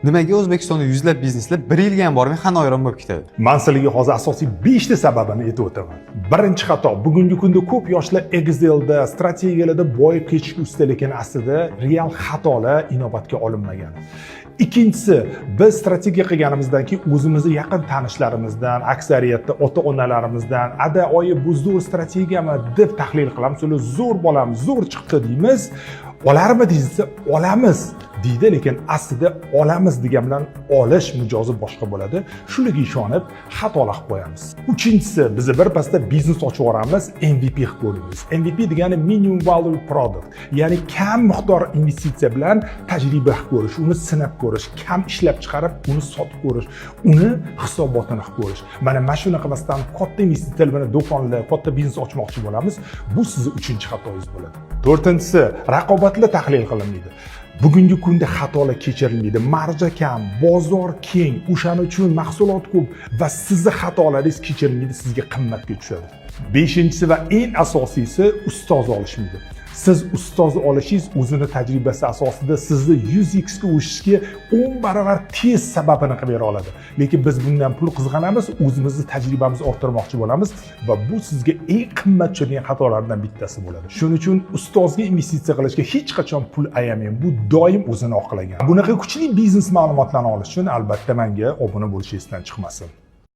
Nimaga O'zbekistonda yuzlab bizneslar bir yilga ham bormay xonavayron bo'lib ketadi? Man sizlarga hozir asosiy 5 ta sababini aytib o'taman. Birinchi xato: bugungi kunda ko'p yoshlar Excelda, strategiyalarda boyib ketishga usta, lekin aslida real xatolar inobatga olinmagan. Ikkinchisi, biz strategiya qilganimizdan keyin o'zimizni yaqin tanishlarimizdan, aksariyatda ota onalarimizdan "Ada, oyi, bu zo'r strategiyami?" deb tahlil qilamiz. Ular "Zo'r, bolam, zo'r chiqdi" deymiz. "Olarmi?" desa, "Olamiz" deydi, lekin aslida "olamiz" degan bilan olish mijozi boshqa bo'ladi. Shularga ishonib xatolar qilib qo'yamiz. Uchinchisi, biz birpasda biznes ochib yuboramiz, MVP qilib ko'ramiz. MVP degani minimum value product, ya'ni kam miqdor investitsiya bilan tajriba qilib ko'rish, uni sinab ko'rish, kam ishlab chiqarib, uni sotib ko'rish, uni hisobotini qilib ko'rish. Mana shuni qilmasdan katta investitsiyalar bilan do'konlar, katta biznes ochmoqchi bo'lamiz. Bu sizni uchinchi xatoyingiz bo'ladi. To'rtinchisi, raqobatlar tahlil qilinmaydi. Bugungi kunda xatolar kechirilmaydi. Marja kam, bozor keng, o'shaning uchun mahsulot ko'p va sizni xatolaringiz kechirilmaydi, sizga qimmatga tushadi. Beshinchisi va eng asosiysi, ustoz olishmaydi. Siz ustoz olishingiz o'zini tajribasi asosida sizni 100 x ga o'sishga 10 barobar tez sababini qilib bera oladi. Lekin biz bundan pul qizg'anamiz, o'zimizni tajribamizni orttirmoqchi bo'lamiz va bu sizga eng qimmat tushadigan xatolardan bittasi bo'ladi. Shuning uchun ustozga investitsiya qilishga hech qachon pul ayamang. Bu doim o'zini oqlagan. Bunaqa kuchli biznes ma'lumotlarni olish uchun, albatta, menga obuna bo'lish esdan chiqmasin.